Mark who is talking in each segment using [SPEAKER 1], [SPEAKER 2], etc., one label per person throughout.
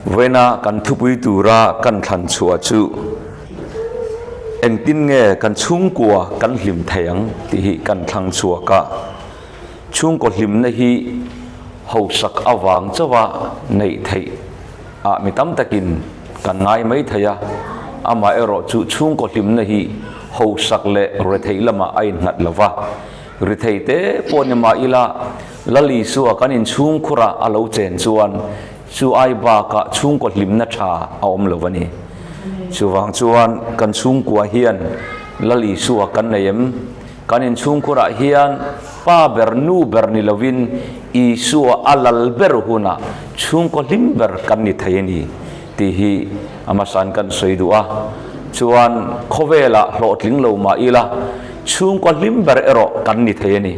[SPEAKER 1] Vawiina kan thupui tura kan thlan chhuah chu engtin nge kan chhungkua kan hlim thei ang tih hi kan thlang chhuak a. Chhungkaw hlimna hi hausak avang chauha neih theih ah mi tam takin kan ngai mai thei a, amaherawhchu chhungkaw hlimna hi hausak leh retheih lamah a innghat lo va. Rithei te pawh ni mah ila, Lal Isua kan inchhungkhurah a lo chen chuan chu ai bakah chhungkaw hlimna tha a awm lo a ni. Chuvang chuan kan chhungkua hian Lal Isua kan nei em? Kan inchhungkhurah hian pa ber nu ber ni lovin Isua a lal ber hunah chhungkaw hlim ber kan ni thei a ni tih hi a hmasain kan sawi duh a. Chuan khawvelah hlawhtling lo mah ila chhungkaw hlim ber erawh kan ni thei a ni.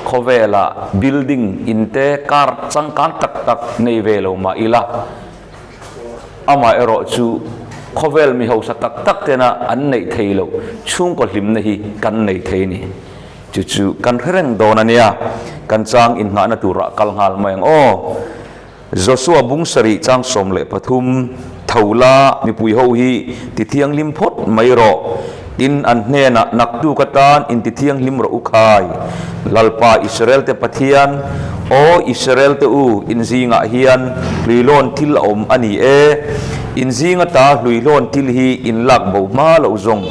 [SPEAKER 1] Khawvelah building in te car changkang tak tak nei ve lo mah ila amah erawh chu khawvel mi hausa tak tak tena an neih thei loh chhungkaw hlimna hi kan nei thei a ni. Chu chu kan hre reng dawn a nia, kan chang inngahna turah kal nghal mai ang aw. Joshua bung sarih chang 13, Tho la, mipui ho hi ti thianghlim phawt mai rawh. Tin, an hnenah naktuk atan in ti thianghlim rawh u khai. Lalpa Israel te Pathian, Aw Israel te u, in zingah hian hluihlawn thil a awm a ni e. In zing ata hluihlawn thil hi in lak bo hma loh zawng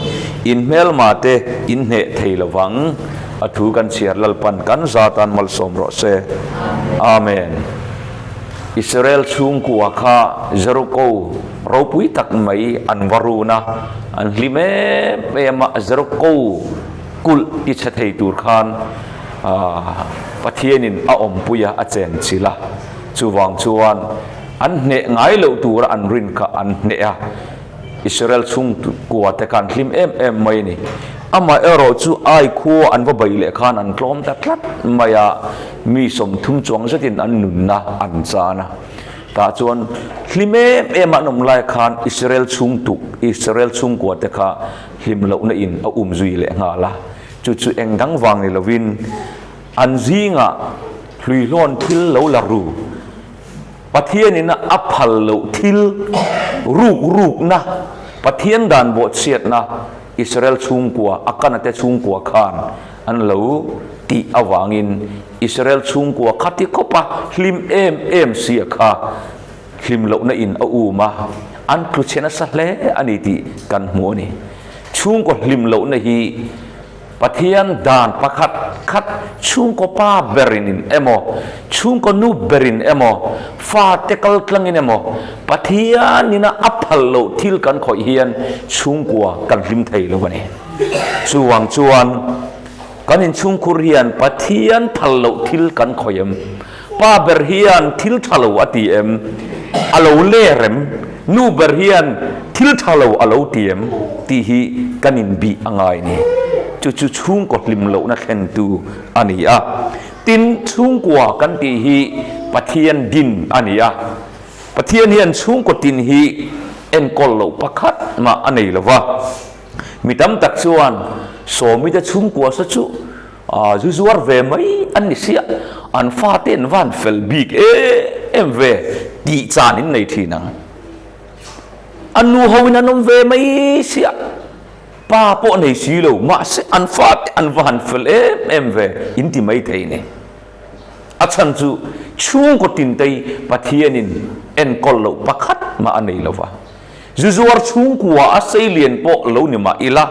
[SPEAKER 1] in hmelma te in hneh thei lo vang. A thu kan chhiar Lalpan kan za tan malsawm rawh se. Amen. Israel chhungkua kha Jericho ropui tak mai an va run a, an hlim em em a, Jericho kulh ti chhe thei tur khan Pathianin a awmpui a, a chen chilh a. Chuvang chuan an hneh ngai loh tura an rin kha an hneh a. Israel chhungkua te kha an hlim em em mai a ni. Amaherawh chu Ai khua an va bei leh khan an tlawm ta tlat mai a, mi 30 chuang zetin an nunna an chan a. Tah chuan hlim em em an awm lai khan Israel chhungtuk, Israel chhungkua te kha hlim lohna in a um zui leh nghal a. Chu chu eng dang vang ni lovin an zingah hluihlawn thil lo la ru. Pathianin a phal loh thil ruk rukna, Pathian dan bawhchhiatna Israel chhungkua, Akana te chhungkua khan an lo tih avangin Israel chhungkua kha ti khawpa hlim em em sia kha hlim lohna in a um a, an tlu chhe nasa hle a ni tih kan hmu a ni. Chhungkaw hlim lohna hi Pathian dan pakhat khat chhungkaw pa berin in emaw, chhungkaw nu berin emaw, fate kal tlangin emaw, Pathianina a phal loh thil kan khawih hian chhungkua kan hlim thei lo a ni. Chuvang chuan kan inchhungkhur hian Pathian phal loh thil kan khawih em? Pa ber hian thil tha lo a ti em? A lo ler em? Nu ber hian thil tha lo a lo ti em? Tih hi kan inbih a ngai ni. Chu chu chhungkaw hlim lohna thlentu a ni a. Tin, chhungkua kan tih hi Pathian din a ni a. Pathian hian chhungkaw tin hi enkawl loh pakhat mah a nei lo va. Mi tam tak chuan sawmite chhungkua sa chu Zu zuar ve mai an ni sia, an fate an van fel bik em em ve tih chan in nei thin ang. An nu ho in an awm ve mai sia, pa pawh nei si lo, mahse an fate an va han fel em em ve in ti mai thei ni. A chhan chu chhungkaw tintei Pathianin enkawl loh pakhat mah a nei lo va, zu zuar chhungkua a seilian pawh lo ni mah ila,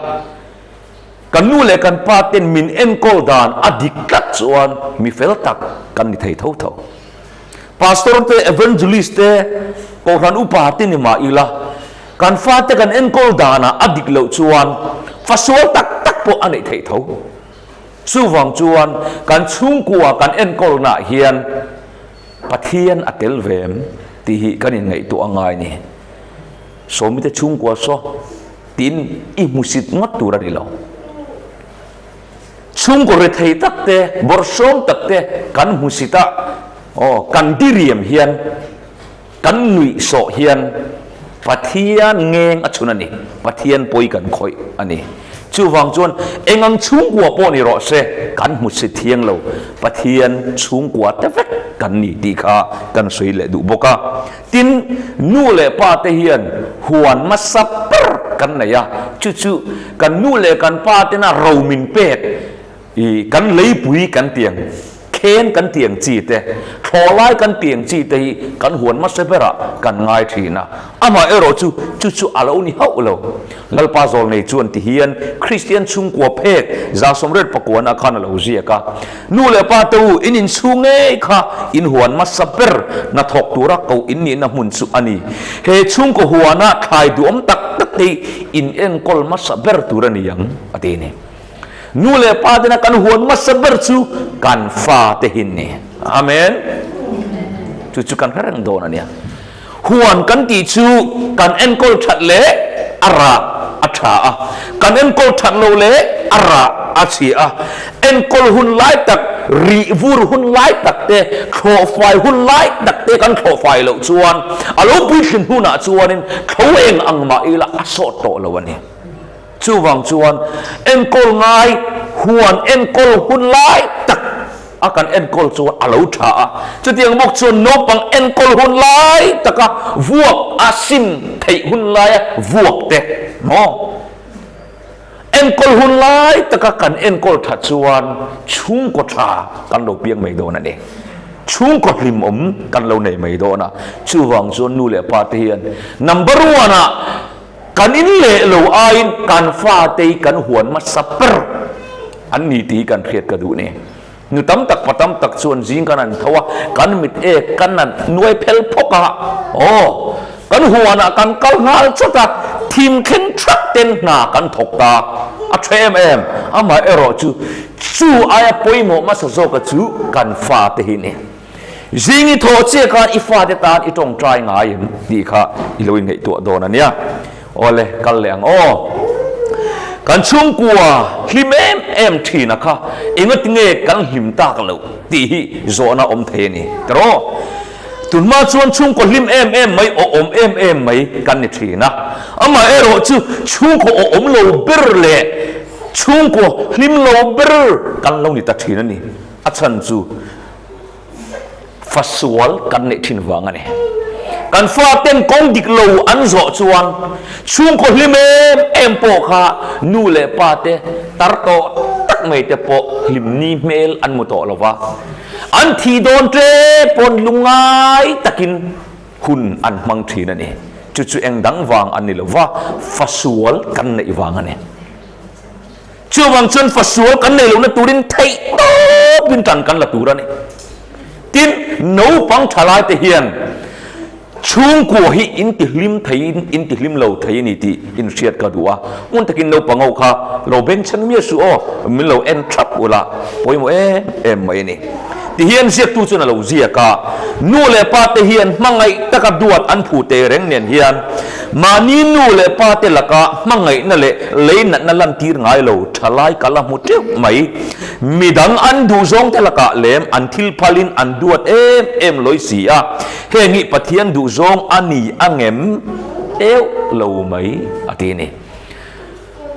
[SPEAKER 1] Kan nu leh kan pa ten min enkawl dan a dik tlat chuan mi fel tak kan ni thei tho tho. Pastor te, Evangelist te, Kohhran upa te ni mah ila, kan fate kan enkawl danah a dik loh chuan fa sual tak tak pawh a neih theih tho. Chuvang chuan kan chhungkua kan enkawlnaah hian Pathian a tel ve em tih hi kan inngaihtuah a ngai ni. Sawmite chhungkua saw. Tin, i hmusit ngawt tur a ni lo. Chhungkaw rethei tak te, bawrhsawm tak te kan hmusit a, aw, kan diriam hian, kan nuihsawh hian Pathian ngeng a chhun a ni. Pathian pawi kan khawih a ni. Chuvang chuan eng ang chhungkua pawh ni rawh se, kan hmu si thiang lo, Pathian chhungkua te vek kan ni tih kha kan sawi leh duh bawk a. Tin, nu leh pa te hian huan hmasa ber kan nei a, chu chu kan nu leh kan pa tena ro min pek I kan leipui kan tiang, khen kan tiang chi te, thlawhlai kan tiang chi te hi kan huan hmasa berah kan ngai thin a. Amaherawh chu, chu chu a lo ni hauh lo. Lalpa Zawlnei chuan ti hian Kristian chhungkua phek 190 kuanah khan a lo ziak a, Nu leh pa te u, in inchhung ngei kha in huan hmasa ber hnathawk tura koh in nihna hmun chu a ni. He chhungkaw huana thlai duhawm tak tak te hi in enkawl hmasa ber tur a ni ang, a ti a ni. Nu leh pa tena kan huan hmasa ber chu kan fa te hi ni. Amen. Chu chu kan hre reng dawn a nia. Huan kan tih chu kan enkawl that leh a rah a tha a, kan enkawl that lo leh a rah a chhia a. Enkawl hun lai tak, rih vur hun lai tak te, thlawhfai hun lai tak te kan thlawhfai loh chuan a lo puitling hunah chuanin thlo eng ang mah ila a sawt tawh lo a ni. Chuvang chuan enkawl ngai huan enkawl hun lai tak a kan enkawl chuan a lo tha a, chutiang bawk chuan naupang enkawl hun lai taka vuak a sim theih hun laia vuak te maw? Enkawl hun lai taka kan enkawl that chuan chhungkaw tha kan lo piang mai dawn a ni. Chhungkaw hlimawm kan lo nei mai dawn a. Chuvang chuan nu leh pa te hian number one ah Kan in leh lo aiin kan fate hi kan huan hmasa ber an ni tih hi kan hriat ka duh ni. Nu tam tak pa tam tak chuan zing kan han tho a, kan mit ek kan han nuai phel phawk a, aw kan huanah kan kal nghal chawt a, thim thleng thak ten hna kan thawk ta a tha em em. Amaherawhchu chu aia pawimawh hmasa zawka chu kan fate hi ni. Zing i thawh chiah khan i fate tan i tawngtai ngai em tih kha i lo inngaihtuah dawn a nia. Awle, kal leh ang aw. Kan chhungkua hlim em em thina kha engati nge kan hlim tak loh tih hi zawhna awm thei a ni. Tiraw? Tunhma chuan chhungkaw hlim em em mai, awhawm em em mai kan ni thin a. Amaherawhchu chhungkaw awhawm lo ber leh chhungkaw hlim lo ber kan lo ni ta thin a ni. A chhan chu fa sual kan neih thin vang a ni. Kan faten kawng dik lo an zawh chuan chhungkaw hlim em em pawh kha nu leh pa te tar tawh tak mai te pawh hlimni hmel an hmu tawh lo va. An thih dawn tlem pawn lungngai takin hun an hmang thin a ni. Chu chu eng dang vang an ni lo va, fa sual kan neih vang a ni. Chuvang chuan fa sual kan nei lohna turin theih tawpin tan kan la tur a ni. Tin, naupang thalai te hian chhungkua hi in ti hlim theiin in ti hlim lo thei a ni tih in hriat ka duh a. Ngun takin naupang ho kha lo bengchheng miah suh aw, min lo en thap ula pawimawh em em mai a ni. Ti hian ziaktu chuan a lo ziak a, nu leh pa te hian hmangaih taka duat an phu te reng nen hian Mahni nu leh pa te laka hmangaihna leh lei natna lantir ngai lo thalai ka la hmu teuh mai. Midang an duhzawng te lakah lem an thil phalin an duat em em lawi si a, heng hi Pathian duhzawng a ni a ngem teuh lo mai a ti a ni.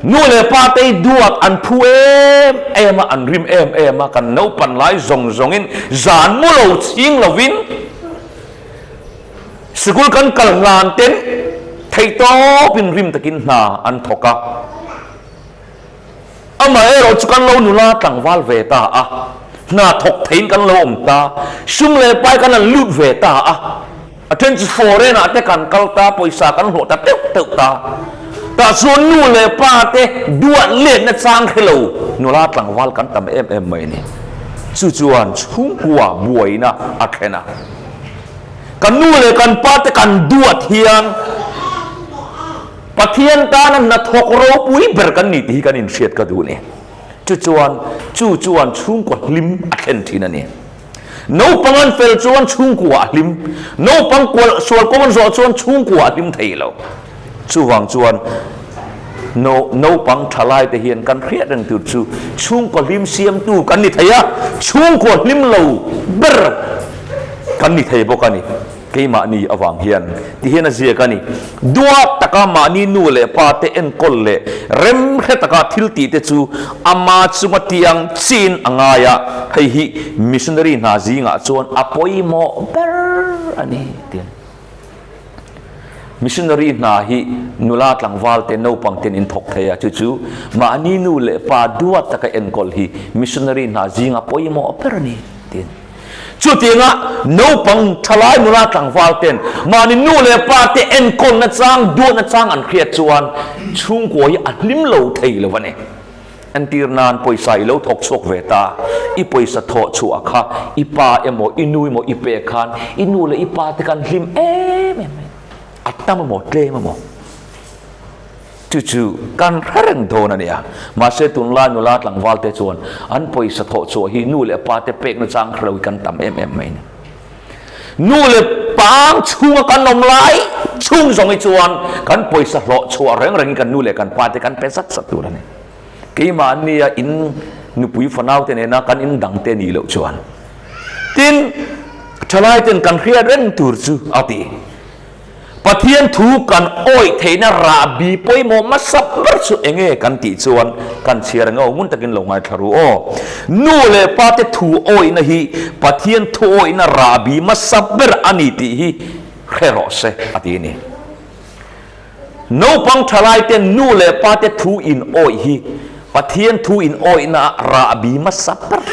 [SPEAKER 1] Nu leh pa te hi duat an phu em em a, an rim em em a, kan naupan lai zawng zawngin zan mu lo chhing lovin, Sikul kan kal hlan ten theihtawpin rim takin hna an thawk a. Amaherawh chu kan lo nula tlangval ve ta a, hna thawk theiin kan lo awm ta, sum leh pai kan han lut ve ta a, a then chu foreign ah te kan kal ta, pawisa kan hlawh ta teuh teuh ta. Tah chuan nu leh pa te duat letna chang hre lo nula tlangval kan tam em em mai a ni. Chu chuan chhungkua buaina a thlen a. Kan nu leh kan pa te kan duat hian Pathian tana hnathawk ropui ber kan ni tih hi kan inhriat ka duh ni. Chu chuan chu chuan chhungkaw hlim a thlen thin a ni. Naupang an fel chuan chhungkua a hlim, naupang kual sual kawng an zawh chuan chhungkua a hlim thei lo. Chuvang chuan naupang thalai te hian kan hriat reng tur chu chhungkaw hlim siamtu kan ni thei a, chhungkaw hlim lo ber kan ni thei bawk a ni. Keimahni avang hian ti hian a ziak a ni. Duat taka mahni nu leh pa te enkawl leh remhre taka thil tih te chu ama chunga tiang chiin a ngai a, hei hi missionary hna zingah chuan a pawimawh ber a ni ti a ni. Missionary hna hi nula tlangval te naupang ten in thawk thei a, chu chu mahni nu leh pa duat taka enkawl hi missionary hna zinga pawimawh ber a ni ti a ni. Chutianga naupang thalai nula tlangval ten mahni nu leh pa te enkawl nachang duat nachang an hriat chuan chhungkua hi a hlim lo thei lo a ni. Entir nan pawisa i lo thawk chhuak ve ta, i pawisa thawh chhuah kha i pa emaw i nu emaw i pek khan i nu leh i pa te khan hlim em em mai. A tam emaw tlem emaw chu chu kan hre reng dawn a nia. Mahse tunlai nula tlangval te chuan an pawisa thawh chhuah hi nu leh pa te pek nachang hre lo hi kan tam em em mai a ni. Nu leh pang chhunga kan awm lai chhung zawng hi chuan kan pawisa hlawh chhuah reng rengin kan nu leh kan pa te kan pe zat zat tur a ni. Keimahnia in nupui fanau te nena kan in dang te nih loh chuan tin thalai ten kan hriat reng tur chu a ti. Pathian thu kan awih theihna rahbi pawimawh hmasa ber chu eng nge kan tih chuan kan chhiar eng aw ngun takin lo ngaithla ru aw. Nu leh pa te thu awihna hi Pathian thu awihna rahbi hmasa ber a ni tih hi hre rawh se a ti a ni. Naupang thalai ten nu leh pa te thu in awih hi Pathian thu in awihna ah rahbi hmasa ber.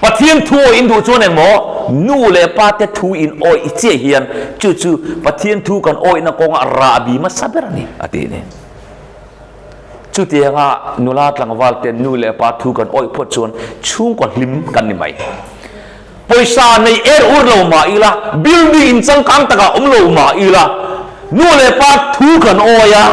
[SPEAKER 1] Pathian thu awih in duh chuan engmaw nu leh pa te thu in awih chiah hian chu chu Pathian thu kan awihna kawngah rahbi hmasa ber a ni a ti a ni. Chutianga nula tlangval ten nu leh pa thu kan awih phawt chuan chhungkaw hlim kan ni mai. Pawisa nei er ur lo mah ila, building in changkang takah awm lo mah ila, nu leh pa thu kan awi a,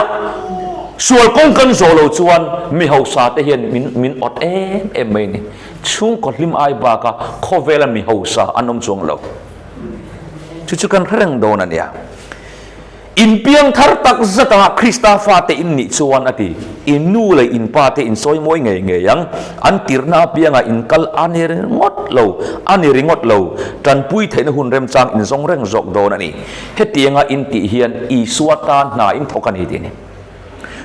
[SPEAKER 1] sual kawng kan zawh lo chuan mi hausa te hian min min awt em em mai a ni. Chhungkaw hlim ai baka khawvela mi hausa an awm chuang lo. Chu chu kan hre reng dawn a nia. In piang thar tak zat a, Krista fate in nih chuan a ti. In nu leh in pa te in sawi mawi ngei ngei ang. An tirhna apiangah in kal a ni ringawt lo, a ni ringawt lo. Tanpui theihna hun remchang in zawng reng zawk dawn a ni. Hetianga in tih hian Isua tan hna in thawk a ni tih a ni.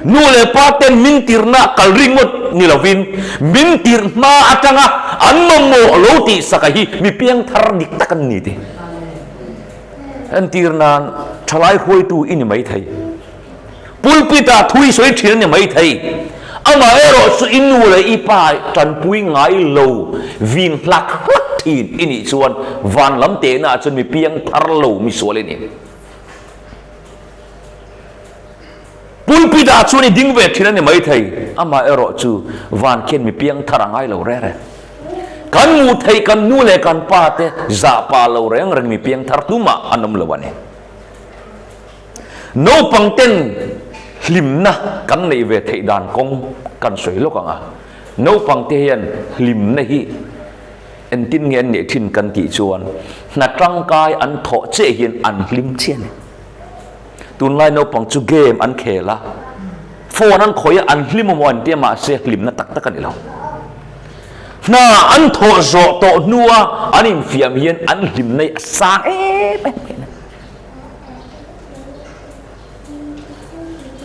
[SPEAKER 1] Nu leh pa ten min tirhna kal ringawt ni lovin min tirh hma atanga an mamawh lo tihsaka hi mi piang thar dik tak an ni tih. Entir nan thalai hruaitu i ni mai thei. Pulpit-ah thu i sawi thin a ni mai thei. Amaherawh chu i nu leh i pa tanpui ngai lo vin hlak hlak thin i nih chuan van lam tehna chuan mi piang thar lo mi sual i ni. Pulpit-ah chuan i ding ve thin a ni mai thei. Amaherawh chu van khian mi piang thar a ngai lo reng reng. Kan hmuh theih kan nu leh kan pa te zah pah lo reng reng mi piang thar tumah an awm lo a ni. Naupang ten hlimna kan neih ve theih dan kawng kan sawi lawk ang a. Naupang te hian hlimna hi engtin nge an neih thin kan tih chuan hna tangkai an thawh chiah hian an hlim chiah a ni. Tunlai naupang chu game an khel a, phone an khawih a, an hlim emaw an tia mahse hlimna tak tak a ni lo. Hna an thawh zawh tawh hnua an infiam hian an hlimna hi a sang em em mai a ni.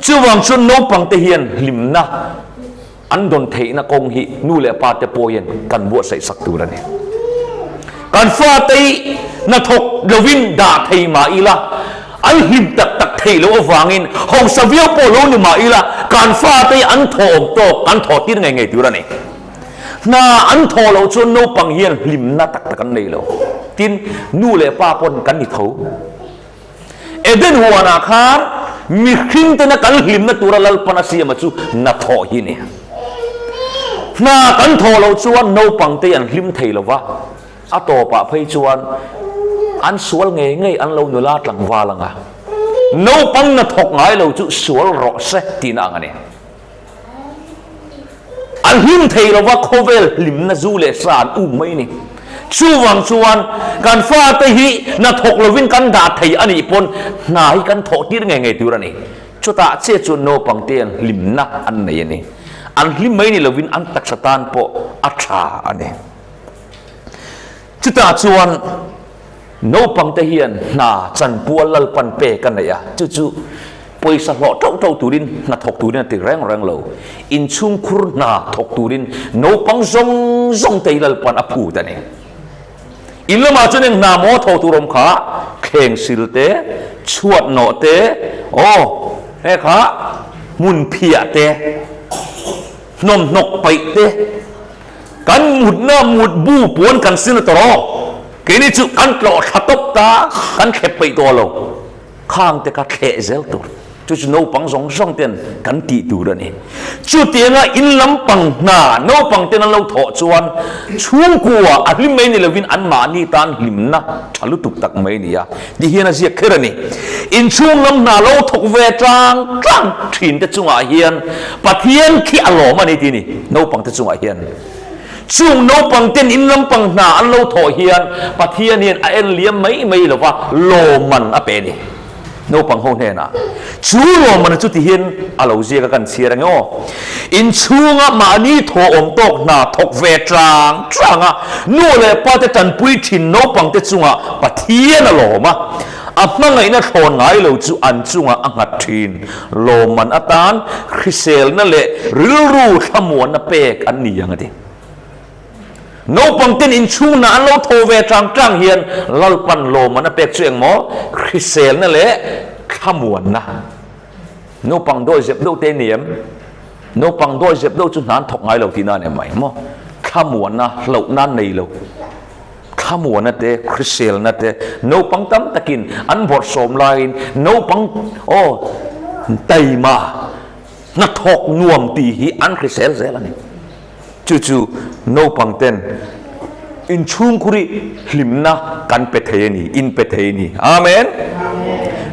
[SPEAKER 1] Chuvang chuan naupang te hian hlimna An dawn theihna kawng hi nu leh pa te pawh hian kan buatsaih sak tur a ni. Kan fate hi hnathawk lovin dah thei mah ila, an hlim tak tak theih loh avangin hausa viau pawh lo ni mah ila, kan fate hi an thawh awm tawk kan thawh tir ngei ngei tur a ni. Hna an thawh loh chuan naupang hian hlimna tak tak an nei lo. Tin, nu leh pa pawn kan ni tho. Eden huanah khan mihring tena kan hlimna tura Lalpan a siama chu hnathawh hi a ni. Hna kan thawh loh chuan naupangte an hlim thei lo va, a tawpah phei chuan an sual ngei ngei an lo nula tlangval ang a. Naupang hnathawk ngai lo chu sual rawh se tihna ang a ni. An hlim thei lova khawvel hlimna zu leh sa an um mai ni. Chuvang chuan kan fate hi hna thawk lovin kan dah thei a nih pawn hna hi kan thawh tir ngei ngei tur a ni. Chutah chiah chuan naupangte an hlimna an nei a ni. An hlim mai ni lovin an taksa tan pawh a tha a ni. Chutah chuan. Naupangte hian hna chanpual Lalpan pek a neih a, chu chu pawisa hlawh ṭauh ṭauh turin hna thawk turin a ti reng reng lo. Inchhungkhur hna thawk turin naupang zawng zawng te hi Lalpan a phut a ni. In lamah chuan eng hna maw thawk tur awm kha? Thleng sil te, chhuat nawh te, aw he kha hmun phiah te, hnawmhnawk paih te, Kan mutna mut bu puan kan sin a tawrh aw. Keini chu kan tlawh thla tawp ta, kan thlep peih tawh lo. Khang te kha thleh zel tur. Chu chu naupang zawng zawng ten kan tih tur a ni. Chutianga in lampang hna naupang ten an lo thawh chuan chhungkua a hlim mai ni lovin anmahni tan hlimna tha lutuk tak mai a ni a. Ti hian a ziak kher a ni. Inchhung lam hna lo thawk ve tlang tlang thin te chungah hian Pathian khi a lawm a ni ti ni naupang te chungah hian. Chung naupang ten in lampang hna an lo thawh hian Pathian hian a en liam mai mai lo va, lawmman a pe a ni naupang ho hnenah. Chu lawmman chu ti hian a lo ziak a kan chhiar ang e aw. Inchhunga mahni thawhawm tawk hna thawk ve tlang tlang a, nu leh pa te tanpui thin naupang te chungah Pathian a lawm a, a hmangaihna thlawn ngai lo chu an chungah a nghat thin. Lawmman atan hriselna leh rilru thlamuanna pek an ni ang a ti. Naupang ten inchhung hna an lo thaw ve tlang tlang hian Lalpan lawmman a pek chu engmaw? Hriselna leh thlamuanna. Naupang dawi zep deuh te a ni em? Naupang dawi zep deuh chu hna an thawk ngai lo tihna a ni mai maw? Thlamuanna, hlauhna an nei lo. Thlamuanna te, hriselna te naupang tam takin an bawrhsawm laiin naupang aw taima hnathawk nuam tih hi an hrisel zel a ni. Chu chu naupang ten inchhungkhur hi hlimna kan pe thei a ni, in pe thei a ni. Amen.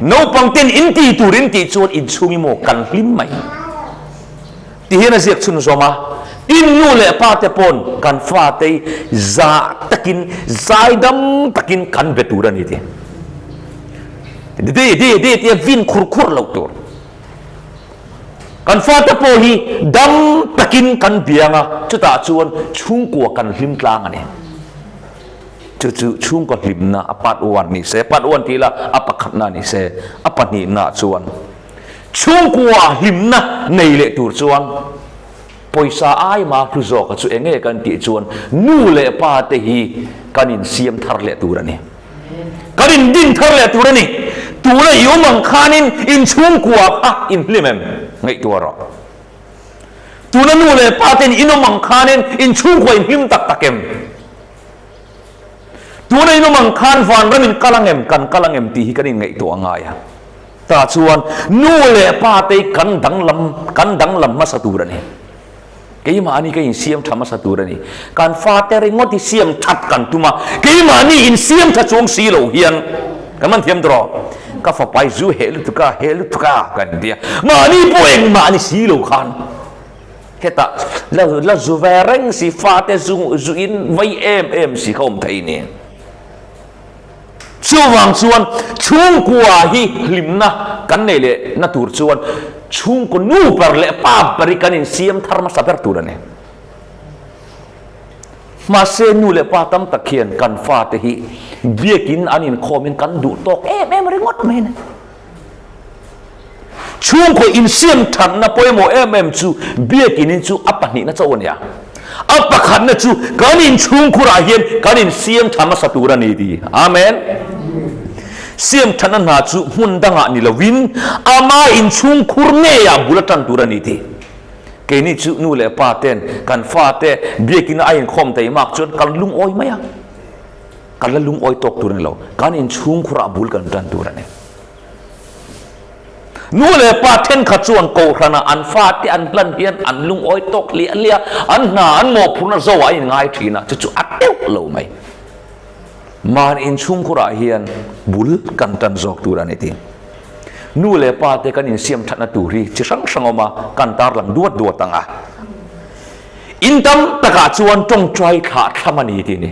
[SPEAKER 1] Naupang ten in ti tur in tih chuan inchhung hi maw kan hlim mai. Ti hian a ziak chhunzawm a, Tin nu leh pa te pawn kan fate hi zah takin, zaidam takin kan be tur a ni ti. Di di di tia vin khur khur loh tur. Kan fate pawh hi dam takin kan biang a, chutah chuan chhungkua kan hlim tlang a ni. Chu chu chhungkaw hlimna a part one ni se, part one tih ila a pakhatna ni se, a pahnihna chuan chhungkua hlimna nei leh tur chuan pawisa aima hlu zawka chu eng nge kan tih chuan nu leh pa te hi kan insiam thar leh tur a ni. Kan in din thar leh tur a ni. Tuna i awm ang khanin in chhungkua kha in hlim em? Ngaihtuah rawh. Tuna nu leh pa ten in awm ang khanin in chhungkua in hlim tak tak em? Tuna in awm ang khan vanram in kal ang em? Kan kal ang em tih hi kan inngaihtuah a ngai a. Tah chuan nu leh pa te kan danglam kan danglam hmasa tur a ni. Keimahni ka insiam tha hmasa tur a ni. Kan fate ringawt hi siam that kan tum a, keimahni insiam tha chuang si lo hian kan man thiam tawh. Ka fapa hi zu heh lutuk a, heh lutuk a kan ti a, mahni pawh engmah ni si lo khan hetah la la zu ve reng si, fate zu zu in vai em em si kha awm thei ni. Chuvang chuan chhungkua hi hlimna kan nei leh na tur chuan chhungkaw nu ber leh pa ber hi kan insiam thar hmasa ber tur a ni. Mahse nu leh pa tam tak hian kan fate hi biakin an inkhawmin kan duh tawk em em ringawt mai a ni. Chhungkaw insiam thatna pawimawh em em chu biakin in chu a pahnihna chauh a nia. A pakhatna chu kan inchhungkhurah hian kan insiam tha hmasa tur a ni ti. Amen. Siam thatna hna chu hmun dangah ni lovin ama inchhungkhur ngeiah bul a tan tur a ni ti. Keini chu nu leh pa ten kan fate biakina a inkhawm thei mak chuan kan lungawi mai a. Kan la lungawi tawk tur a ni lo. Kan inchhungkhurah bul kan tan tur a ni. Nu leh pa thenkhat chuan kohhranah an fate an hlan hian an lungawi tawk hliah hliah, an hna an mawhphurhna zoah an inngai thin a, chu chu a teuh lo mai. Mahni inchhungkhurah hian bul kan tan zawk tur a ni ti. Nu leh pa te kan insiam thatna tur hi chi hrang hrang awm a, kan tarlang duat duat ang a. In tam takah chuan tawngtai thlah thlam a ni ti ni.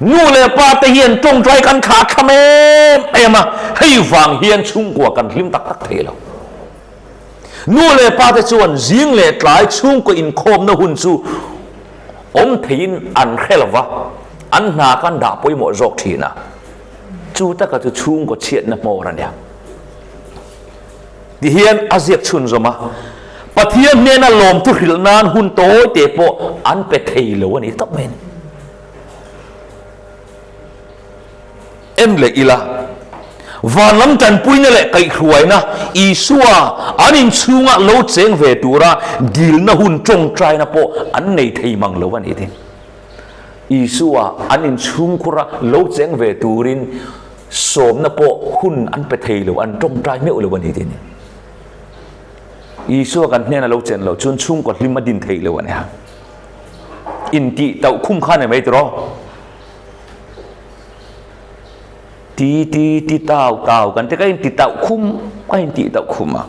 [SPEAKER 1] Nu leh pa te hian tawngtai kan thlah thlam em em a, hei vang hian chhungkua kan hlim tak tak thei lo. Nu leh pa te chuan zing leh tlai chhungkaw inkhawmna hun chu awm theiin an hre lo va. An hna kha an dah pawimawh zawk thin a. Chu taka chu chhungkaw chhiatna hmawr a nia. Tihian a ziak chhunzawm a, Pathian hnena lawmthu hrilh nan hun tawi te pawh an pe thei lo a ni tawp mai a ni. En leh ila, van lam tanpuina leh kaihhruaina Isua an inchhunga lo cheng ve tura dilna hun tawngtaina pawh an nei thei mang lo a ni tin. Isua an inchhungkhura lo cheng ve turin sawmna pawh hun an pe thei lo, an tawngtai meuh lo a ni tin. Isua kan hnena lo chen loh chuan chhungkaw hlim a din thei lo a nia. Intih tauh khum kha a ni mai tiraw? Ti ti ti tau tau kan ti ka in ti tauh khum ka in tih tauh khum a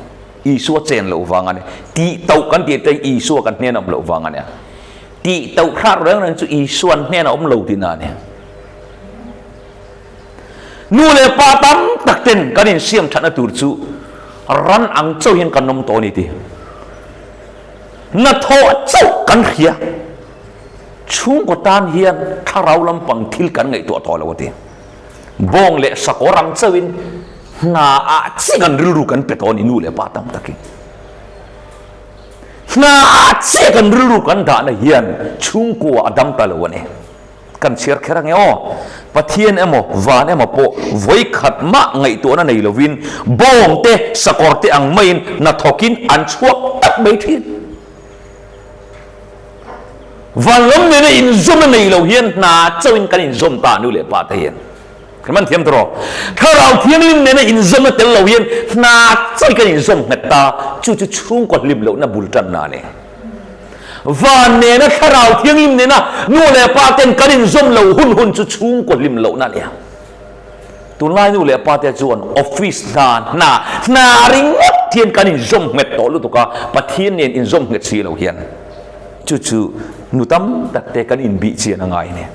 [SPEAKER 1] Isua chen loh vang a ni tih tauh kan tih te Isua kan hnen a awm loh vang a nia tih tauh thlak reng reng chu Isua an hnen a awm lo tihna a ni Nu leh pa tam tak ten kan insiam thatna tur chu ran ang chauh hian kan awm tawh a ni tih hnathawh chauh kan hria. Chhungkaw tan hian thlarau lampang thil kan ngaihtuah tawh lo a ti. Bawng leh sakawr ang chauhin hna ah chiah kan rilru kan pe tawh a ni nu leh pa tam takin. Hna ah chiah kan rilru kan dahna hian chhungkua a dam ta lo a ni. Kan chhiar kher ange aw. Pathian emaw van emaw pawh vawikhat mah ngaihtuahna nei lovin bawng te sakawr te ang maiin hnathawkin an chhuak tak mai thin. Vanlam nena inzawm a nei lo hian hna chauhin kan inzawm ta nu leh pa te hian. Kan man thiam tawh. Thlarau Thianghlim nena inzawm a tel lo hian hna chauhin kan inzawm nghet ta, chu chu chhungkaw hlim lohna bul tanna a ni. Van nena Thlarau Thianghlim nena nu leh pa ten kan inzawm lo hun hun chu chhungkaw hlim lohna a ni a. Tunlai nu leh pa te chuan office hna hna hna ringawt hian kan inzawm nghet tawh lutuk a, Pathian nen inzawm nghet si lo hian chu chu nu tam tak te kan inbih chian a ngai a ni.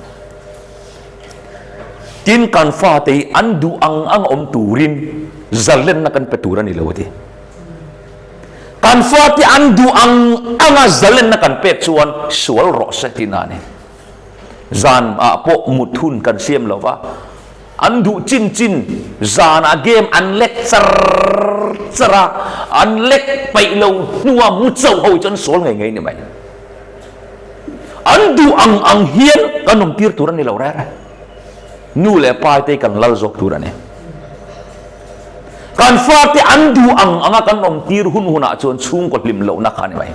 [SPEAKER 1] Tin, kan fate hi an duh ang ang awm turin zalenna kan pe tur a ni lo a ti. Kan fate an duh ang anga zalenna kan pek chuan sual rawh se tihna a ni. Zan ah pawh mut hun kan siam lo va, an duh chin chin zan ah game an lek char char a, an lek peih lo hnua mu chauh ho hi chu an sual ngei ngei ni mai. An duh ang ang hian kan awm tir tur a ni lo reng reng. Nu leh pa te kan lal zawk tur a ni. Kan fate an duh ang anga kan awm tir hun hunah chuan chhungkaw hlim lohna kha a ni mai.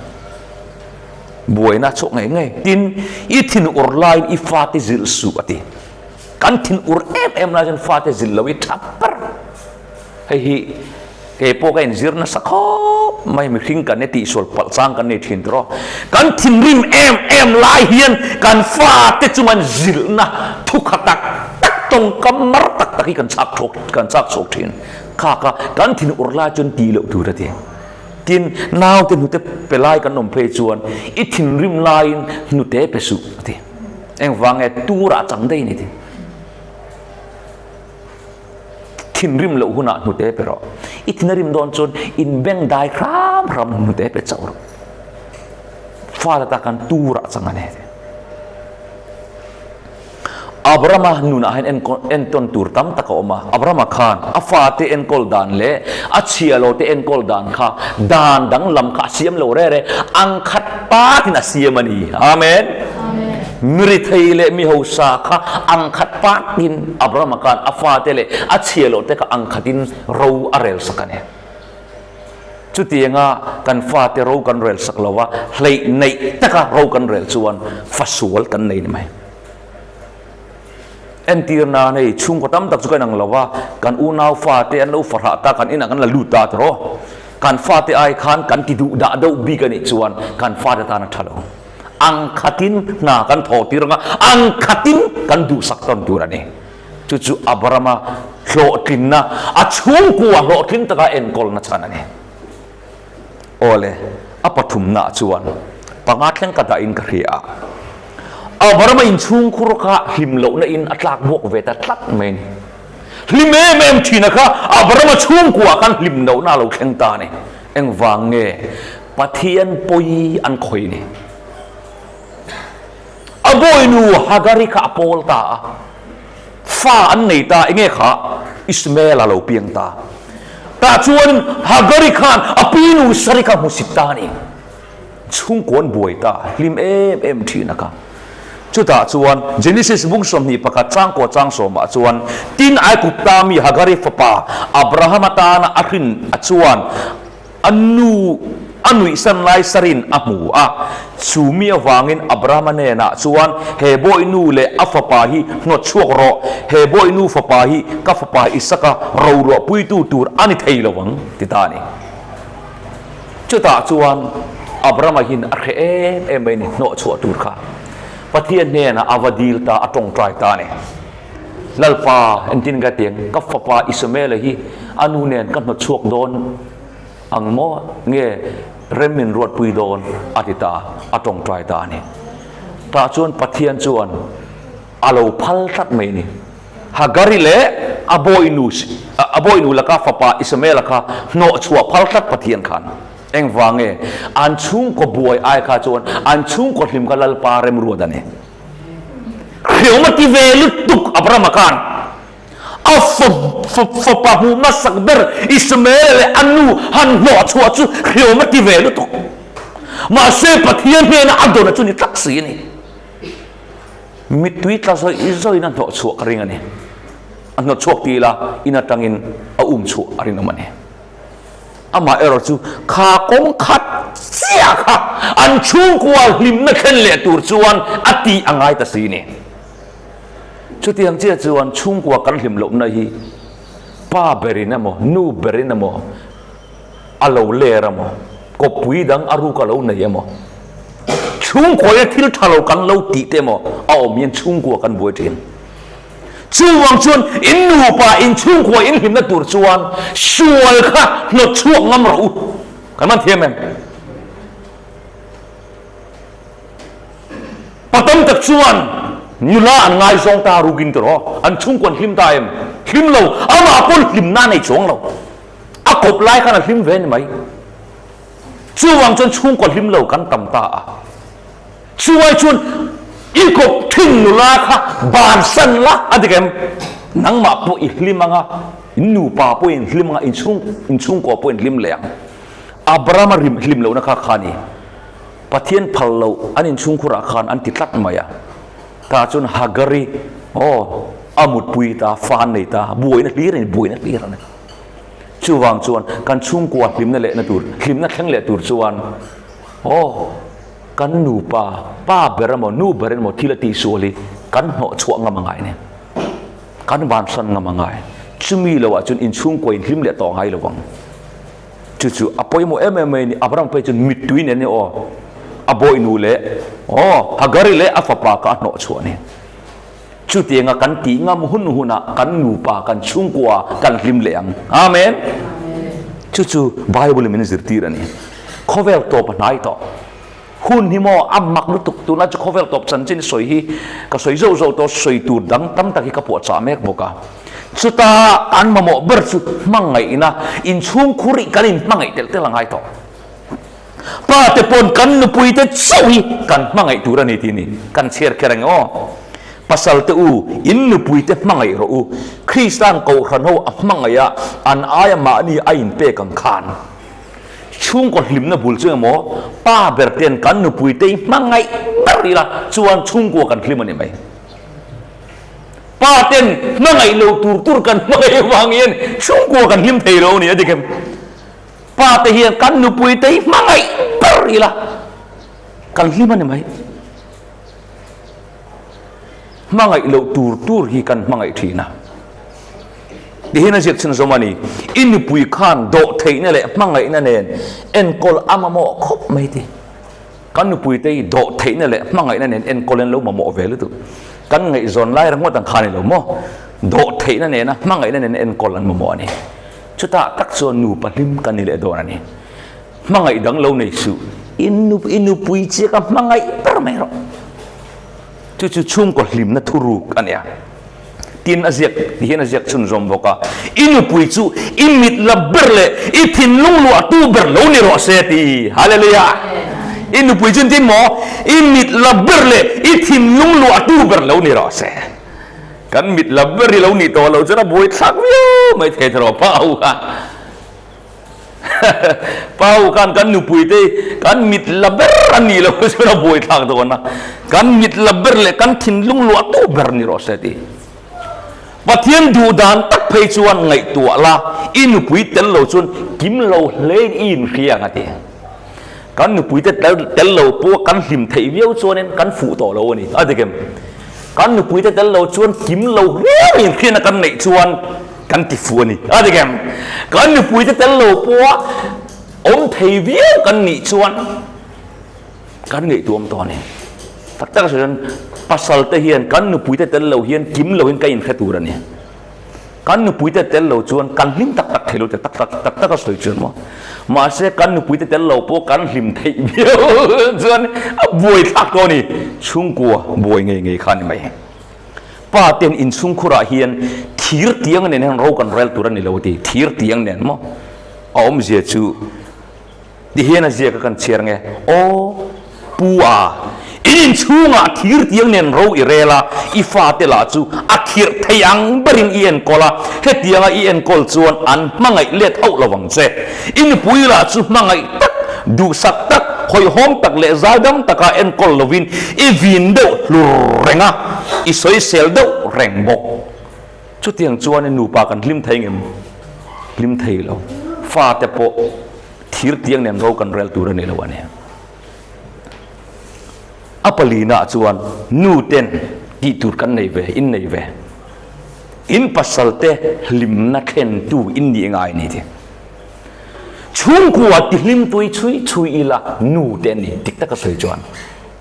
[SPEAKER 1] Buaina chhuak ngei ngei. Tin, i thin ur laiin i fate zilh suh a ti. Kan thin ur em em lai chuan fate zilh lo i tha ber. Hei hi kei pawh ka inzir nasa khawp mai, mihring kan e tihsual palh chang kan nei thin tawh. Kan thinrim em em lai hian kan fate chungan zilhna thukha tak tak tawngkam mar tak tak hi kan chak chhuak kan chak chhuak thin. Kha kha kan thin ur lai chuan tih loh tur a ti. Tin, naute hnute pe lai kan awm phei chuan i thinrim laiin hnute pe suh a ti. Engvang nge turah chang daih a ni ti. Thinrim loh hunah hnute pe rawh. I thin a rim dawn chuan inbeng dai hram hram hnute pe chauh rawh. Fate ta kan turah chang a ni ti. Abrahama nunah hian entawn tur tam tak a awm a. Abrahama khan a fate enkawl dan leh a chhiahlote enkawl dan kha dan danglam kha a siam lo rere, ang khat patin a siam a ni. Amen. Mirithei leh mi hausa kha ang khat patin Abrahama khan a fate leh a chhiahlote kha ang khatin ro a rel sak a ni. Chutianga kan fate ro kan rel sak lo a, hleih neih taka ro kan rel chuan fa sual kan nei ni mai. Entir nan hei chhungkaw tam tak chu ka inang lo a, kan unau fate an lo fahrah ta, kan inah kan la lut ta tiraw. Kan fate ai khan kan ti duh dah deuh bik a nih chuan kan fate tan a tha lo. Ang khatin hna kan thawh tir ang a, ang khatin kan duhsak tawn tur a ni. Chu chu Abrahama hlawhtlinna, a chhungkua hlawhtling taka enkawlna chhan a ni. Awle, a pathumnaah chuan panga thleng ka dahin ka hria a. Abrahama inchhungkhur kha hlim lohna in a tlak buak ve ta tlat mai a ni. Hlim em em thina kha Abrahama chhungkuaah khan hlim lohna a lo thleng ta a ni. Engvang nge Pathian pawi an khawih ni? A bawinu Hagari kha a pawl ta a, fa an nei ta, enge kha? Ismael a lo piang ta. Tah chuanin Hagari khan a pinu Sari kha hmusit ta a ni. Chhungkaw an buai ta, hlim em em thin a kha. Chutah chuan Genesis bung 21 changkaw chang sawmah chuan, Tin Aigupta mi Hagari fapa Abrahama tana a hrin a chuan a nu a nuihsan lai sarin a hmu a. Chu mi avangin Abrahama hnenah chuan, He bawihnu leh a fapa hi hnawt chhuak rawh, he bawihnu fapa hi ka fapa Isaka roruahpuitu tur a ni thei lo ang, ti ta a ni. Chutah chuan Abrahama hian a hreh em em mai ni, hnawh chhuah tur kha Pathian hnenah a va dil ta, a tawngtai ta a ni. Lalpa, engtin ka tiang, ka fapa Ismaela hi a nu nen ka hnawt chhuak dawn ang maw nge rem min ruatpui dawn a ti ta, a tawngtai ta a ni. Tah chuan Pathian chuan a lo phal tlat mai a ni. Hagari leh a bawihnu a bawihnu laka fapa Ismaela kha hnawh chhuah phal tlat Pathian khan. Engvang nge? An chhungkaw buai ai kha chuan an chhungkaw hlim kha Lalpa remruat a ni. Hriawm a ti ve lutuk Abrahama khan a fapa hmuh hmasak ber Ismaela leh a nu han hnawh chhuah chu hriawm a ti ve lutuk. Mahse Pathian hnena a dawna chu ni tlat si a ni. Mittui tla zawih zawihin a hnawh chhuah ka ring a ni. A hnawt chhuak ti ila in atangin a um chhuah a rinawm a ni. Amah erawh chu kha kawng khat chiah kha an chhungkua hlimna thlen leh tur chuan a tih a ngai ta si ni. Chutiang chiah chuan chhungkua kan hlim lohna hi pa berin emaw nu berin emaw a lo ler emaw, kawppui dang a ruk a lo nei emaw, chhungkuaia thil tha lo kan lo tih te emaw a awm hian chhungkua kan buai thin. Chuvang chuan in nupa in chhungkua in hlimna tur chuan sual kha hnawt chhuak ngam rawh u. Kan man thiam em? Pa tam tak chuan nula an ngaizawng ta rukin tiraw, an chhungkua an hlim ta em? Hlim lo, amah pawn hlimna a nei chuang lo. A kawp lai khan a hlim ve ni mai. Chuvang chuan chhungkaw hlim lo kan tam ta a. Chuai chuan i kawp thin nula kha bansan la a dik em? Nangmah pawh i hlim ang a, in nupa pawh in hlim ang a, in chhung in chhungkaw pawh in hlim leh ang. Abrahama rim hlim lohna kha kha a ni. Pathian phal loh an inchhungkhurah khan an ti tlat mai a. Tah chuan Hagari aw a mutpui ta, fa an nei ta, buaina hlir a ni, buaina hlir a ni. Chuvang chuan kan chhungkua hlimna lehna tur, hlimna thleng leh tur chuan aw kan nupa, pa ber emaw nu ber emaw thil a tihsual hi kan hnawh chhuah ngam a ngai a ni. Kan vanhran ngam a ngai. Chumi loah chuan inchhungkua in hlim leh tawh ngai lo vang. Chu chu a pawimawh em em mai a ni. Abraham phei chuan mittui nen aw a bawihnu leh aw Hagari leh a fapa kha a hnawh chhuah a ni. Chutianga kan tih ngam hun hunah kan nupa, kan chhungkua kan hlim leh ang. Amen. Chu chu Bible in min zirtir a ni. Khawvel tawp a hnai tawh. Hun hi maw a mak lutuk tunlai chu khawvel tawp chanchin sawi hi ka sawi zauh zauh tawh sawi tur dang tam tak hi ka puahchah mek bawk a. Chuta an mamawh ber chu hmangaihna inchhungkhur hi kan inhmangaih telh telh a ngai tawh. Pa te pawn kan nupui te chauh hi kan hmangaih tur a ni tih ni kan chhiar kher ang aw. Pasal te u, in nupui te hmangaih rawh u. Krista'n kohhran ho a hmangaih a, an aia mahni a inpek ang khan. Chhungkaw hlimna bul chu emaw pa ber ten kan nupui te hi hmangaih ber ila chuan chhungkua kan hlim a ni mai. Pa ten hmangaih lo tur tur kan hmangaih avang hian chhungkua kan hlim thei lo a ni a dik em? Pa te hian kan nupui te hi hmangaih ber ila kan hlim a ni mai. Hmangaih loh tur tur hi kan hmangaih thin a. Tihian a ziak chhun zawm a ni, I nupui khan dawhtheihna leh hmangaihna nen enkawl a mamawh khawp mai ti. Kan nupuite hi dawhtheihna leh hmangaihna nen enkawl an lo mamawh ve lutuk. Kan ngaihzawn lai ringawt ang kha a ni lo maw? Dawhtheihna nena hmangaihna nen enkawl an mamawh a ni. Chutah tak chuan nupa hlim kan ni leh dawn a ni. Hmangaih dang lo nei suh. I nupui chiah ka hmangaih ber mai rawh. Chu chu chhungkaw hlimna thuruk a nia. Tin a ziak ti hian a ziak chhunzawm bawk a, I nupui chu i mit la ber leh i thinlung luahtu ber lo ni rawh se ti. Hallelujah! I nupui chu engtin maw? I mit la ber leh i thinlung luahtu ber lo ni rawh se. Kan mit la ber hi lo nih tawh loh chuan a buaithlak viau mai thei tawh pa ho kha. Pa ho khan kan nupui te kan mit la ber a nih loh chuan a buaithlak dawn a. Kan mit la ber leh kan thinlung luahtu ber ni rawh se ti. Pathian duh dan tak phei chuan ngaihtuah la, i nupui tel lo chuan kim lo hlein i inhria ang a ti. Kan nupuite tel lo pawh kan hlim theih viau chuanin kan fuh tawh lo a ni. A dik em? Kan nupuite tel lo chuan kim lo riau inhriatna kan neih chuan kan ti fuh a ni. A dik em? Kan nupuite tel lo pawha awm thei viau kan nih chuan kan ngaihtuah awm tawh a ni. Tak tak a sawi chuan pasalte hian kan nupuite tel lo hian kim loin ka inhre tur a ni. Kan nupuite tel lo chuan kan hlim tak tak thei lo tak tak tak tak a sawi chuan maw. Mahse kan nupuite tel lo pawh kan hlim theih viau chuan a buai thlak tawh a ni. Chhungkua buai ngei ngei kha a ni mai. Pa ten inchhungkhurah hian thir tiang nen hian ro kan rel tur a ni lo a ti. Thir tiang nen maw a awmzia chu. Ti hian a ziak a kan chhiar nge? Aw, Pu a, in inchhungah thir tiang nen ro i rel a, i fate lah chu a khirh thei ang berin i enkawl a, hetianga i enkawl chuan an hmangaih let hauh lo ang che. I nupui lah chu hmangaih tak, duhsak tak, hawihhawm tak leh zaidam taka enkawl lovin i vin deuh hlur reng a, i sawisel deuh reng bawk. Chutiang chuan i nupa kan hlim thei ngem? Hlim thei lo. Fate pawh thir tiang nen ro kan rel tur a ni lo a ni. A palina chuan nu ten tih tur kan nei ve, in nei ve. In pasal te hlimna thlentu in nih ngai ni ti. Chhungkua ti hlim tui chhui chhui ila nu te ni dik taka sawi chuan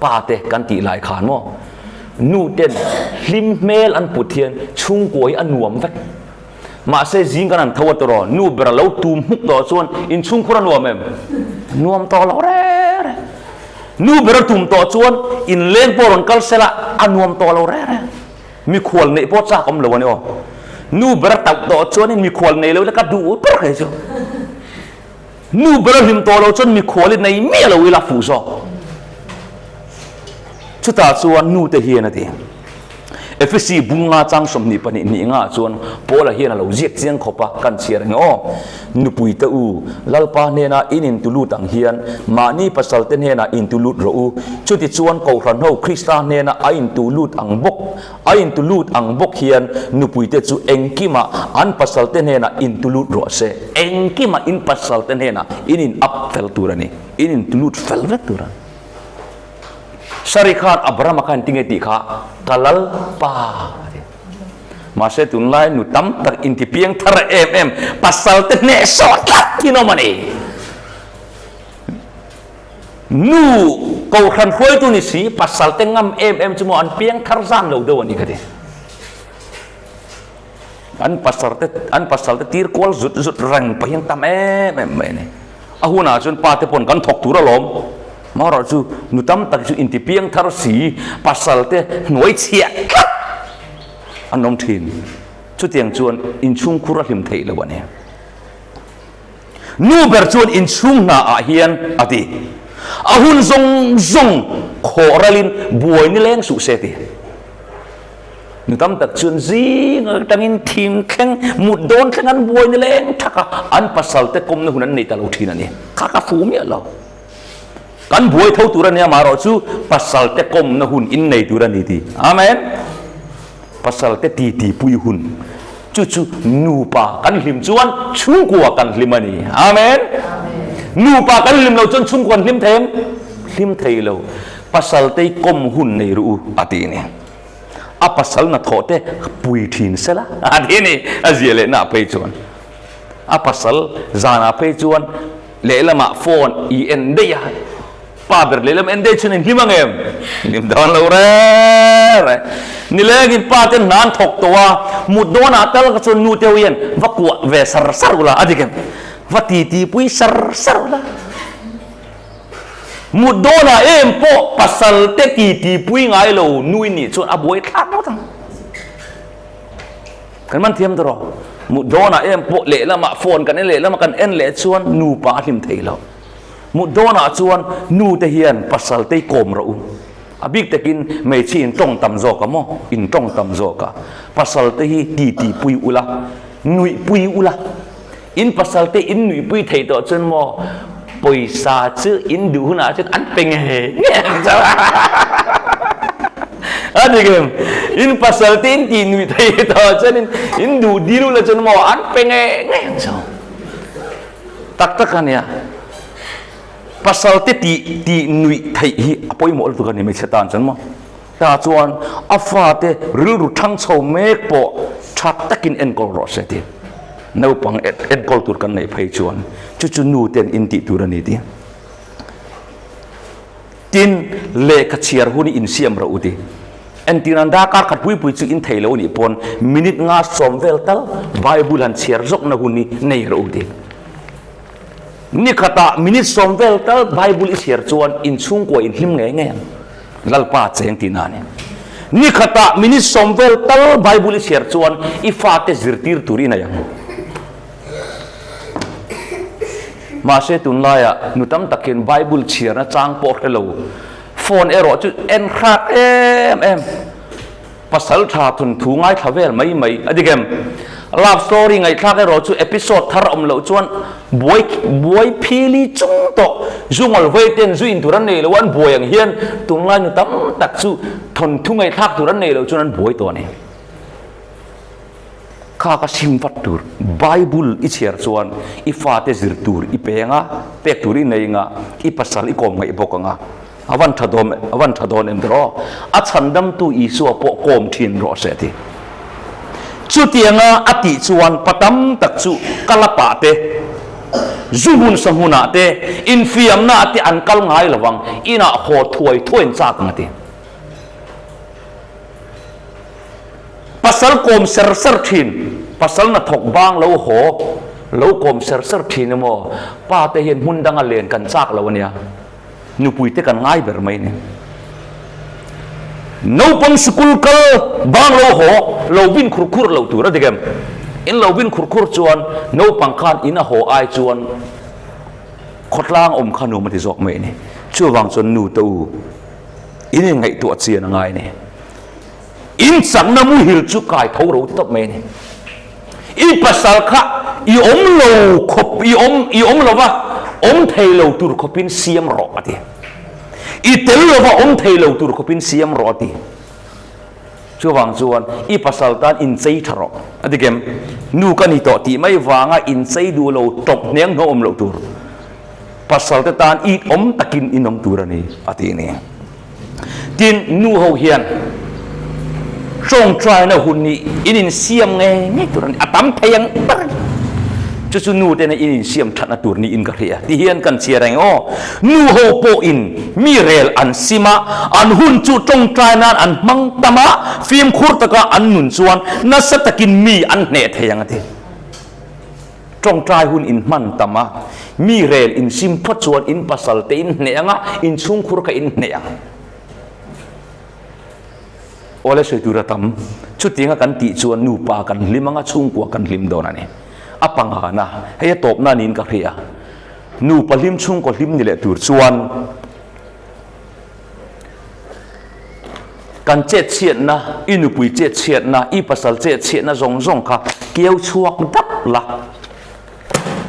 [SPEAKER 1] pa te kan tih lai khan maw nu ten hlim hmel an put hian chhungkua hi a nuam vek. Mahse zing kan han tho a tawh nu ber a lo tum hmuk tawh chuan inchhungkhur a nuam em? Nuam tawh lo reng reng. Nu ber a tum tawh chuan inleng pawh rawn kal sela a nuam tawh lo reng reng. Mikhual neih pawh chak awm lo a ni aw. Nu ber a tauh tawh chuanin mikhual nei lo ila ka duh ber kei chu. Nu ber a hlim tawh lo chuan mikhual i nei miah lo ila fuh zawk. Chutah chuan nu te hian a ti. Efesi bunga chang 22 hnih ngah chuan Paula hian a lo ziak chiang khawp a, kan chhiar ang aw. Nupui te u, Lalpa hnena in intu lut ang hian mahni pasal te hnenah intu lut rawh u. Chutichuan Kohhran ho Krista hnena a intu lut ang bawk, a intu lut ang bawk hian nupui te chu engkimah an pasal te hnenah intu lut rawh se. Engkimah in pasal te hnenah in in up fel tur a ni, in intu lut fel vek tur a ni. Sari khan Abrahama khan tinge tih kha ka lal pa a ti. Mahse tunlai nu tam tak inti piang thar em em pasal te hneh sawh tlat in awm a ni. Nu kohhran hruaitu ni si pasal te ngam em em chu maw an piang thar zan lo deuh a ni ka ti. An pasal te an pasal te tir kual zut zut reng pawh hian tam em em mai a ni. A hunah chuan pa te pawn kan thawk tur alawm. Marawh chu nu tam tak chu inti piang thar si pasal te hnuai chhiah tlat an awm thin. Chutiang chuan inchhungkhur a hlim theih lo a ni. Nu ber chuan inchhung hna ah hian a ti. A hun zawng zawng khawh ralin buai ni leng suh se ti. Nu tam tak chuan zing atangin thim thleng, mut dawn thleng an buai ni leng thak a, an pasal te kawmna hun an nei ta lo thin a ni. Kha ka fu miah lo. Kan buai tho tur a nia marawh chu pasal te kawmna hun in nei tur a ni ti. Amen. Pasal te ti ti pui hun. Chu chu nupa kan hlim chuan chhungkua kan hlim a ni. Amen. Nupa kan hlim lo chuan chhungkua kan hlim thei em? Hlim thei lo. Pasal te kawm hun nei ru u a ti ni. A pasal na thawh te pui thin sela a ti ni. A zia leh na phei chuan. A pasal zanah phei chuan lehlamah phone i en daih a, pa ber lehlam en daih chuan in hlim ang em? Hlim dawn lo reng reng. Nilengin pa te hna an thawk tawh a, mut dawnah tal kha chuan nu te ho hian va kuah ve sar sar ula a dik em? Va titi pui sar sar ula. Mut dawnah em pawh pasal te titi pui ngai lo nu i nih chuan a buai thlak ngawt ang. Kan man thiam tawh rawh. Mut dawnah em pawh lehlamah phone kan en lehlamah kan en leh chuan nupa a hlim thei lo. Mut dawnah chuan nu te hian pasal te i kawm rawh u. A bik takin hmeichhia in tawng tam zawk a maw? In tawng tam zawk a. Pasal te hi titi pui ula, nuih pui ula. In pasal te in nuih pui thei tawh chuan maw pawisa chu in duh hunah chuan an pe ngei ngei ang chauh a. A dik em? In pasal te in tih nuih thei tawh chuan in in duh dil ula chuan maw an pe ngei ngei ang chauh. Tak tak a nia. Pasal te tih tih nuih theih hi a pawimawh lutuk a ni hmeichhe tan chuan maw. Tah chuan a fate rilru thang chho mek pawh tha takin enkawl rawh se tih naupang enkawl tur kan neih phei chuan chu chu nu ten in tih tur a ni tih. Tin, lehkha chhiar hun hi insiam rawh u tih. Entir an darkar khat pui pui chu in thei lo nih pawn minute nga sawm vel tal Bible han chhiar zawkna hun hi nei rawh u tih. Ni khatah minute sawm vel tal Bible i chhiar chuan inchhungkua inhlim ngei ngei ang. Lalpa cheng tihna a ni. Ni khatah minute sawm vel tal Bible i chhiar chuan i fate zirtir tur i nei ang. Mahse tunlaiah nu tam takin Bible chhiarna chang pawh hre lo, phone erawh chu en hrat em em. Pasal tha thawnthu ngaithla vel mai mai a dik em? Love story ngaihthlak erawh chu episode thar awm loh chuan buai buai phili chung tawh zu ngawl vei ten zu in tur an nei lo an buai ang hian tunlai nu tam tak chu thawnthu ngaihthlak tur an nei loh chuan an buai tawh a ni. Kha ka sim vat tur Bible i chhiar chuan i fate zir tur i peng a, pek tur i nei ang a, i pasal i kawm ngaih bawk ang a. A van tha dawn a van tha dawn em tiraw? A chhandamtu Isua pawh kawm thin rawh se ti. Chutianga a tih chuan pa tam tak chu kalapah te, zu hmun sa hmunah te, infiamnaah te an kal ngai lo vang, inah haw thuai thuai an chak ang a ti. Pasal kawm ser ser thin, pasal hnathawk bang lo haw lo kawm ser ser thin emaw, pa te hian hmun danga len kan chak lo a nia. Nupui te kan ngai ber mai ni. Naupang sikul kal bang lo haw lo vin khur khur lo tur a dik em? In lo vin khur khur chuan naupang khan in a haw ai chuan khawtlang awm kha nuam a ti zawk mai ni. Chuvang chuan nu te u in inngaihtuah chian a ngai ni. In chakna muhil chu kai tho ro tawp mai a ni. I pasal kha i awm lo khawp, i awm, i awm lova awm thei lo tur khawpin siam rawh a ti. I tel lova awm thei lo tur khawpin siam rawh a ti. Chuvang chuan i pasal tan inchei tha rawh a ti kem. Nu ka ni tawh tih mai vanga inchei duh lo tawp hneng hnawh awm loh tur. Pasal te tan it awm takin in awm tur a ni a ti a ni. Tin, nu ho hian tawngtaina hun hi in insiam ngei ngei tur a ni, a tam thei ang ber a ni. Chu chu nu tena in insiam thatna tur niin ka hria. Ti hian kan chhiar ang aw, nu ho pawhin mi rel an sim a, an hun chu tawngtai nan an hmang tam a, fimkhur taka an nun chuan nasa takin mi an hneh thei ang a ti. Tawngtai hun in hman tam a, mi rel in sim phawt chuan in pasal te in hneh ang a, in chhungkhur kha in hneh ang. Awle sawi tur a tam, chutianga kan tih chuan nupa kan hlim ang a, chhungkua kan hlim dawn a ni. A pangana, hei a tawpna niin ka hria. Nupa hlim chhungkaw hlim ni leh tur chuan, Kan chetchhiatna, i nupui chetchhiatna, i pasal chetchhiatna zawng zawng kha keu chhuak dap la,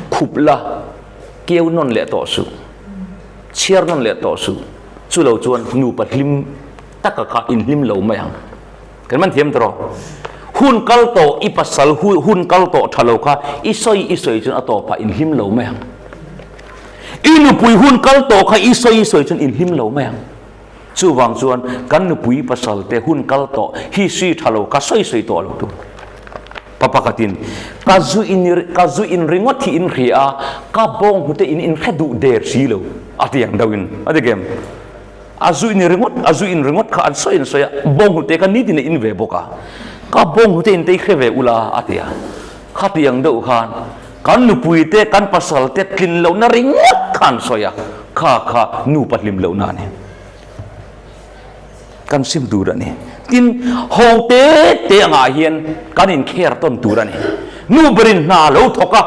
[SPEAKER 1] khup la, keu nawn leh tawh suh, chhiar nawn leh tawh suh. Chu lo chuan nupa hlim taka kha inhlim lo mai ang. Kan man thiam tawh. Hun kal tawh i pasal hun kal tawh tha lo kha i sawi i sawi chuan a tawpah inhlim lo mai ang. I nupui hun kal tawh kha i sawi i sawi chuan inhlim lo mai ang. Chuvang chuan kan nupui pasal te hun kal tawh hi swi tha lo kha sawi sawi tawh lo tur. Pa pakhatin ka zu in ka zu in ringawt hi in hria a, ka bawng hnute in in hre duh der si lo a ti ang deuhin a ti kem. A zu in ringawt a zu in ringawt kha an sawi an sawi a, bawng hnute kha nitin a in ve bawk a, ka bawng hnute in te i hre ve ula a ti a. Khatiang deuh khan kan nupui te kan pasal te tlin lohna ringawt kha an sawi a, kha kha nupa hlim lohna a ni. Kan sim tur a ni. Tin, ho te te angah hian kan inkher tawn tur a ni. Nu berin hna lo thawk a,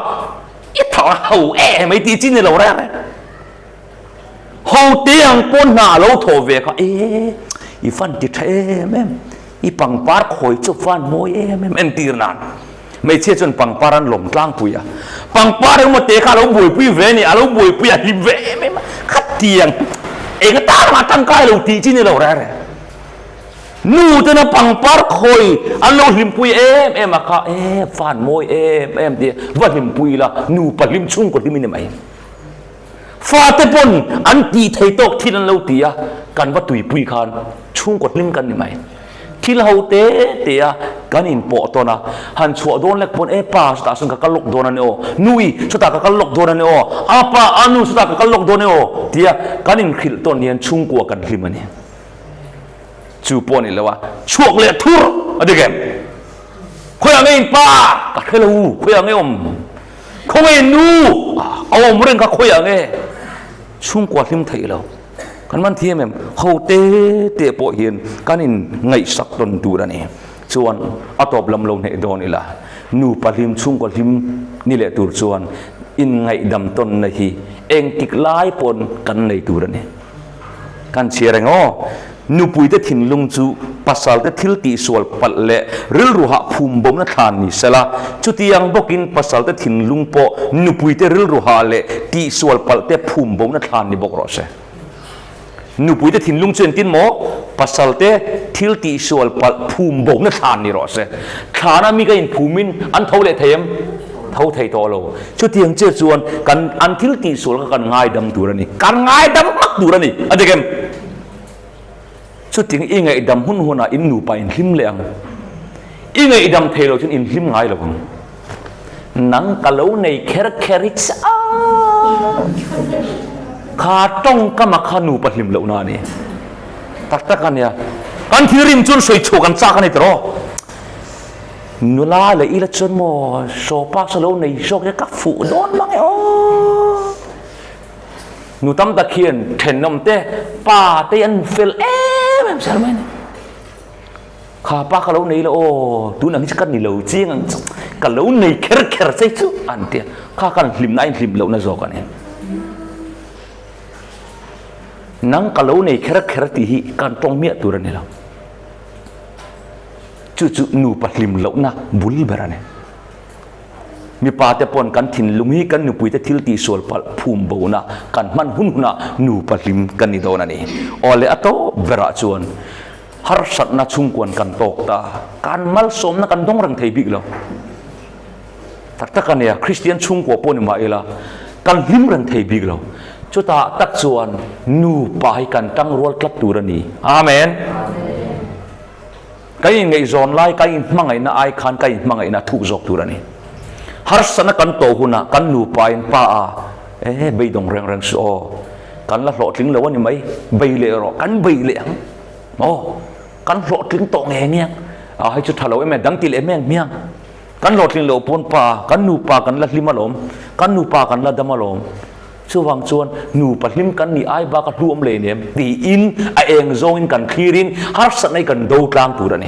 [SPEAKER 1] i thawk a ho e mai tih chi ni lo reng reng. Ho te ang pawn hna a lo thawh ve kha e i fan ti tha em em i pangpar khawi chu fan mawi em em entir nan hmeichhia chuan pangpar an lawm tlangpui a pangpar engmaw te kha a lo buaipui ve a ni a lo buaipui a hlim ve em em a khatiang eng atan mah tangkai lo tih chi ni lo reng reng. Nu tena pangpar khawi an lo hlimpui em em a kha e van mawi em em tia va hlimpui ila nupa hlim chhungkaw hlim i ni mai. Fate pawn an tih thei tawk thil an lo ti a, kan va tuipui khan chhungkaw hlim kan ni mai. Thil ho te te a kan inpawh tawn a, han chhuah dawn lek pawn e pa chutah sawn ka kal lawk dawn a ni aw, nui chutah ka kal lawk dawn a ni aw, a pa a nu chutah ka kal lawk dawn e aw tia kan inhrilh tawn hian chhungkua kan hlim a ni. Chu pawh a ni lo a, chhuak leh thur a dik em? Khawiah nge in pa? Ka hre lo, khawiah nge awm? Khawnge in nu? A awm reng kha khawiah nge? Chhungkua hlim theih lo. Kan man thiam em? Ho te te pawh hian kan in ngaihsak tawn tur a ni. Chuan a tawp lam lo hne dawn ila, nupa hlim, chhungkua hlim ni leh tur chuan inngaihdam tawnna hi engtik lai pawn kan nei tur a ni. Kan chhiar eng aw? Nupuite thinlung chu pasalte thil tihsual palh leh rilru hah phum bawmna thlan ni sela, chutiang bawkin pasalte thinlung pawh nupuite rilru hah leh tihsual palhte phum bawmna thlan ni bawk rawh se. Nupuite thinlung chu engtin maw? Pasalte thil tihsual palh phum bawmna thlan ni rawh se. Thlana mi ka inphumin an tho leh thei em? Tho thei tawh lo. Chutiang chiah chuan kan an thil tihsual kha kan ngaidam tur a ni. Kan ngaidam hmak tur a ni. A dik em? Chutiang i ngaihdam hun hunah in nupa in hlim leh ang. I ngaihdam thei lo chuan in hlim ngai lo ang. Nang ka lo nei kher kher hi chiah kha tawngkama kha nupa hlim lohna a ni. Tak tak a nia. Kan thilrim chuan sawi chhuak an chak a ni tawh. Nula leh ila chuan maw sawpa sa lo nei zawk hi ka fuh dawn mang e aw. Nu tam tak hian thenawm te pa te an fel em em zel mai ni. Kha pa ka lo nei la aw tun ang hi chu ka ni lo chiang ang chu ka lo nei kher kher che chu an tia kha khan hlimna a inhlim lohna zawk a ni. Nang ka lo nei kher kher tih hi kan tawng miah tur a ni lo. Chu chu nupa hlim lohna bul ber a ni. Mipa te pawn kan thinlung hi kan nupuite thil tihsual palh phum bona kan hman hun hunah nupa hlim kan ni dawn a ni. Aw le a tawp berah chuan harsatna chhungkuan kan tawk ta, kan malsawmna kan dawng reng thei bik lo. Tak tak a nia, Kristian chhungkua pawh ni mah ila kan hlim reng thei bik lo. Chutah tak chuan nupa hi kan tangrual tlat tur a ni. Amen. Kan inngaihzawn lai, kan inhmangaihna ai khan kan inhmangaihna a thuk zawk tur a ni. Harsatna kan tawh hunah kan nupain pa a, E, beidawng reng reng suh aw, kan la hlawhtling lo a ni mai, bei leh rawh, kan bei leh ang, aw, kan hlawhtling tawh nge nge ang, a hei chu tha lo em em, dang ti leh em em hmiang, kan hlawhtling loh pawn pa, kan nupa kan la hlim alawm, kan nupa kan la dam alawm. Chuvang chuan nupa hlim kan nih ai bak a hluam leh nem tiin a eng zawngin kan thlirin harsatna hi kan do tlang tur a ni.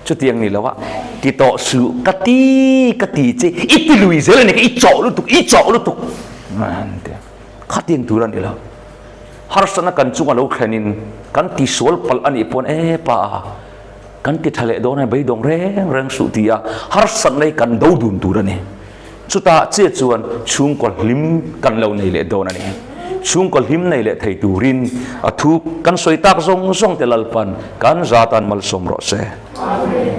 [SPEAKER 1] Chutiang ni lo a, ti tawh suh ka ti ka ti che i ti lui zel a ni kha i chawh lutuk i chawh lutuk khatiang tur a ni lo. Harsatna kan chunga lo thlenin kan tisual palh a nih pawn e pa kan ti tha leh dawn a beidawng reng reng suh ti a harsatna hi kan do dun tur a ni. Chutah chiah chuan chhungkaw hlim kan lo nei leh dawn a ni. Chhungkaw hlim nei leh thei turin a thu kan sawi tak zawng zawng te Lalpan kan za tan malsawm rawh se.
[SPEAKER 2] Amen.